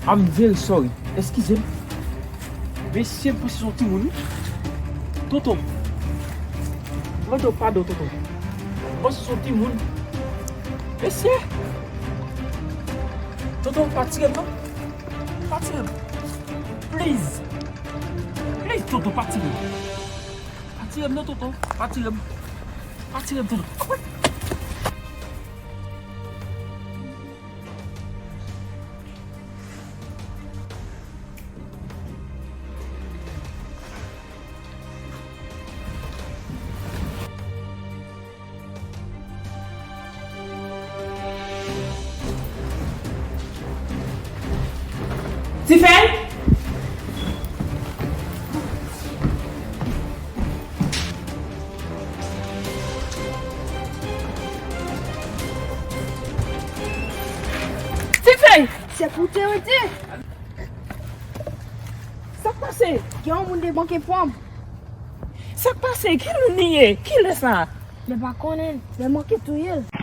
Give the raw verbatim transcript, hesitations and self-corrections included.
I'm very sorry. Eskize m. Mesye, m panse se yon timoun, wi. Toto. Mande w padon, Toto. M panse se yon timoun. Mesye. Toto, pa tire m, non. Pa tire m. Please. Please, Toto, pa tire m. Pa tire m, non, Toto. Pa tire m. Pa tire m, Toto. Tifèy! Tifèy! Se pou te rete! Sa k pase? Gen yon moun debanke pran m. Sa k pase? Ki moun li ye? Kilè sa? Mwen pa konnen. Mwen manke touye l.